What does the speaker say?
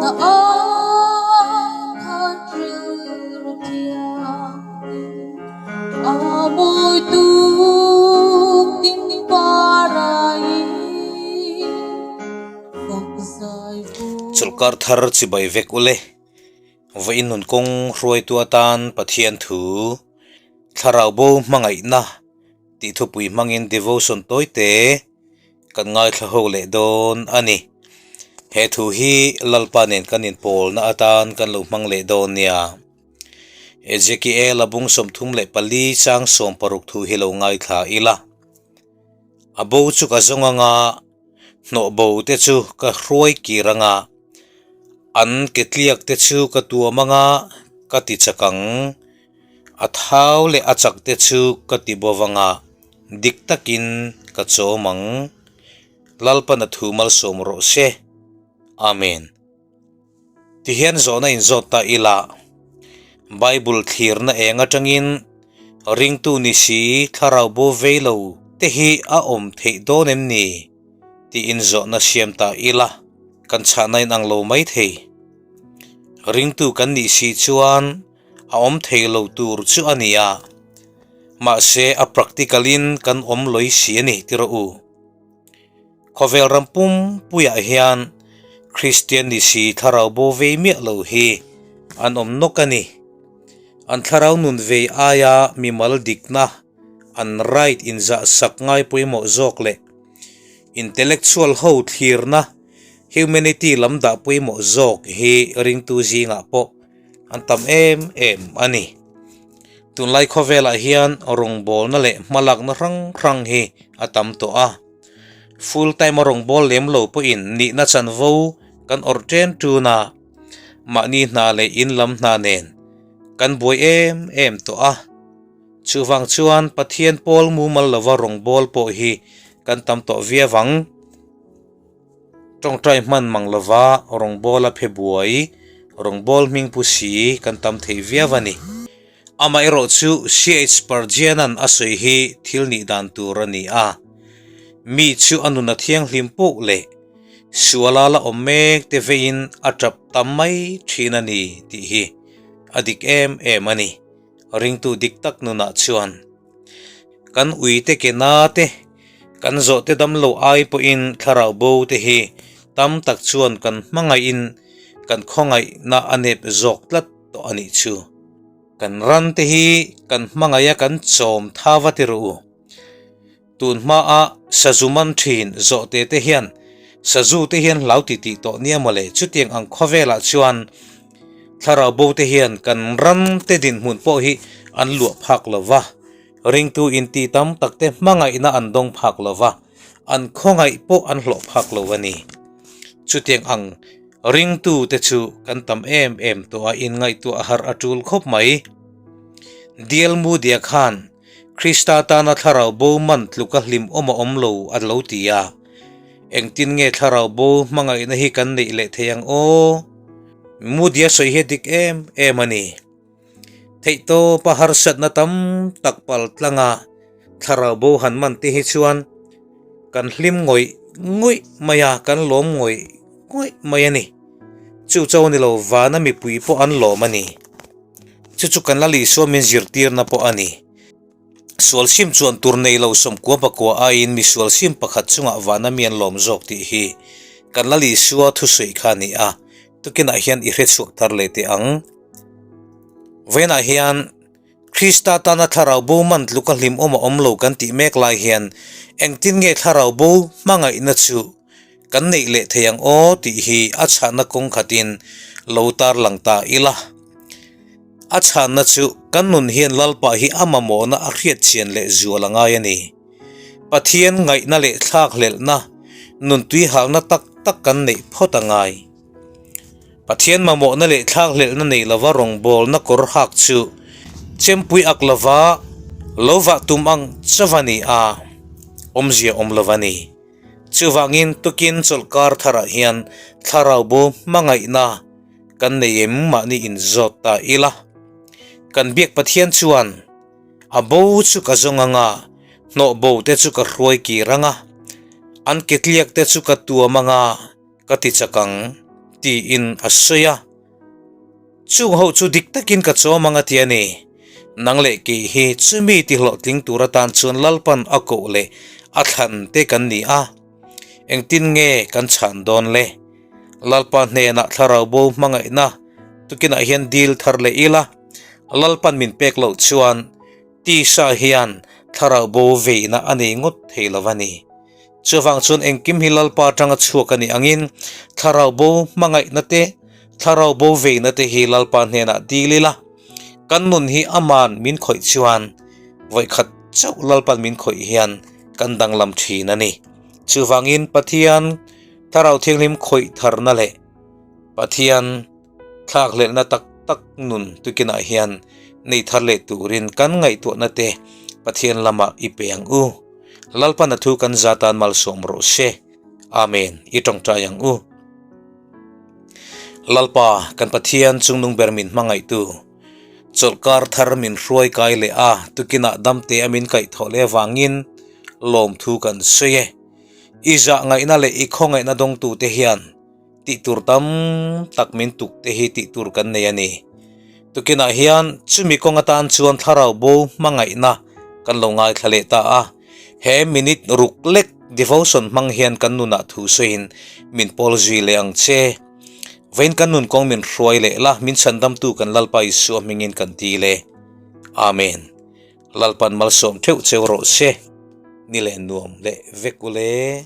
Na ai khan rilru thianghlim a mawi tuk ding parai fak zai vur. Chawlhkar thar chibai vek ule. Vawiin nun kawng hruaitu atan Pathian thu Thlarau bo hmangaihna tih thupui hmangin devotion tawite kan ngaithla ho leh dawn a ni. He thu hi Lalpa nen kan inpawlna atan kan lo hmang leh dawn nia. Ezekiel-a bung 34 chang 60 thu hi lo ngaithla ila. A bo chu ka zawng anga hnawh bo te chu ka hruai kir anga an ke tliak te chu ka tuam anga ka ti chak ang. A thau leh a chak te chu ka ti bo vanga dik takin ka chawm ang. Lalpan a thu malsawm rawh se. Amen. Tihian zawhna inzawt ta ila, Bible thlirna eng atangin ringtu ni si thlarau bo vei lo te hi a awm theih dawn em ni? tiin zawhna siam ta ila, kan chhahna inang lo mai thei. Ringtu kan nih si chuan a awm thei lo tur chu a ni a, mahse a practical in kan awm lawih si a ni ti rawh u. Khawvel ram pum puiah hian Kristian ni si thlarau bo vei miah lo hi an awm nawk a ni. An thlarau nun vei aia mimal dikna an right inzah sak ngai pawimawh zawk leh intellectual ho thlirna Humanity lam dah pawimawh zawk hi ringtu zingah pawh an tam em em a ni. Tunlai khawvelah hian rawngbawlna leh hmalakna hrang hrang hi a tam tawh a. Full time a rawngbâwl lem lo pawhin nihna chanvo kan awrh ṭen ṭun a, mahni hna leh in lam hna nen kan buai em em tawh a. Chuvang chuan Pathian pawl mumal lova rawngbâwl pawh hi kan tam tawh viau ang. Tawngtai hman mang lova rawngbawla phe buai, rawngbâwl hming pu si kan tam thei viau a ni. Amaherawh chu CH Spurgeon-a'n a sawi hi thil nih dan tur a ni a. Mi chu a nun a thianghlim poh leh suala la awm mek te veiin a tap tam mai thin a ni tih hi a dik em em a ni. Ringtu dik tak nunah chuan. Kan uite ke na te, kan zawhte dam lo ai pawhin thlarau bo te hi tam tak chuan kan hmangaihin kan khawngaihna a nep zawk tlat tawh a nih chu. Kan ran te hi kan hmangaih a kan chawm tha va ti rawh u. Tun hmaa sazu man thin zawhte te hian sazu te hian hlau ti tih tawh nia mawle chutiang ang khawvelah chuan Thlarau bo te hian kan ram te dinhmun pawh hi an luah phak lo va, ringtu inti tam tak te hmangaihna an dawng phak lo va, an khawngaih pawh an hlawh phak lo a ni. Chutiang ang ringtu te chu kan tam em em tawh a, inngaihtuah a harh a tul khawp mai. Dial Mudia khan Krista tana thlarau bo man tluka hlim awm a awm lo a lo ti a. Engtin nge thlarau bo hmangaihna hi kan neih leh thei ang aw? Mudia sawi hi a dik em em a ni. Theihtawpa harsatna tam tak pal tlanga thlarau bo han man te hi chuan kan hlim ngawih ngawih mai a, kan lawm ngawih ngawih mai a ni. Chu cho ni lo vana mipui pawh an lawm a ni. Chu chu kan la Isua min zirtirna pawh a ni. Sual sim chuan tur nei lo sawmkua pakua aiin mi sual sim pakhat chungah vana mi an lawm zawk tih hi kan la Isua thusawi kha a ni a, tukinah hian i hrechhuak thar leh teh ang. Vawiinah hian Krista tana thlarau bo man tluka hlimawm a awm lo kan tih mek lai hian engtin nge thlarau bo hmangaihna chu kan neih leh thei ang aw tih hi a chhahna kawng khatin lo tarlang ta ila. A chhanna chu kan nun hian Lalpa hi a mamawhna a hriat chian leh zual a ngai a ni. Pathian ngaihna leh thlakhlelhna, nun tuihalna tak tak kan neih phawt a ngai. Pathian mamawhna leh thlakhlelhna nei lova rawngbawlna kawr hak chu chempui ak lova lo vah tum ang chauh a ni a, awmzia awm lo a ni. Chuvangin tukin chawlhkar tharah hian thlarau bo hmangaihna kan nei em mahni inzawt ta ila. Kan biak Pathian chuan a bo chu ka zawng anga, hnawh bo te chu ka hruai kir anga, an ke tliak te chu ka tuam anga ka ti chak ang. tiin a sawi a. Chung ho chu dik takin ka chawm ang a ti a ni. Nang leh kei hi chumi ti hlawhtling tur atan chuan Lalpan a koh leh a thlan te kan ni a. Engtin nge kan chhan dawn le? Lalpa hnenah thlarau bo hmangaihna tukinah hian dil thar leh ila, Lalpan min pek loh chuan tisa hian thlarau bo veina a nei ngawt thei lo a ni. Chuvang chuan engkim hi Lalpa atanga chhuak a nih angin thlarau bo hmangaihna te, thlarau bo veina te hi Lalpa hnenah dil ila, kan nun hi aman min khawih chuan vawikhat chauh Lalpan min khawih hian kan danglam thin a ni. Chuvangin Pathian thlarau thianghlim khawih tharna leh Pathian thlakhlelhna tak tak nun tukinah hian nei thar leh turin kan ngaihtuahna te Pathian lamah i pe ang u. Lalpan a thu kan za tan malsawm rawh se. Amen. I tawngtai ang u. Lalpa, kan Pathian chungnung ber min hmangaihtu, chawlhkar thar min hruai kai leh a, tukinah damte a min kaih thawh leh avangin lawmthu kan sawi e. I zah ngaihna leh i khawngaihna dawngtute hian tih tur tam tak min tuk te hi tih tur kan nei a ni. Tukinah hian chumi kawng atan chuan thlarau bo hmangaihna kan lo ngaithla leh ta a, he minute ruk lek devotion hmang hian kan nunah thu sawiin min pawl zui leh ang che. Vawiin kan nun kawng min hruai leh la, min chhandamtu kan Lalpa Isua hmingin kan ti le. Amen. Lalpan malsawm theuh cheu rawh se. Ni leh nuam leh vek ule.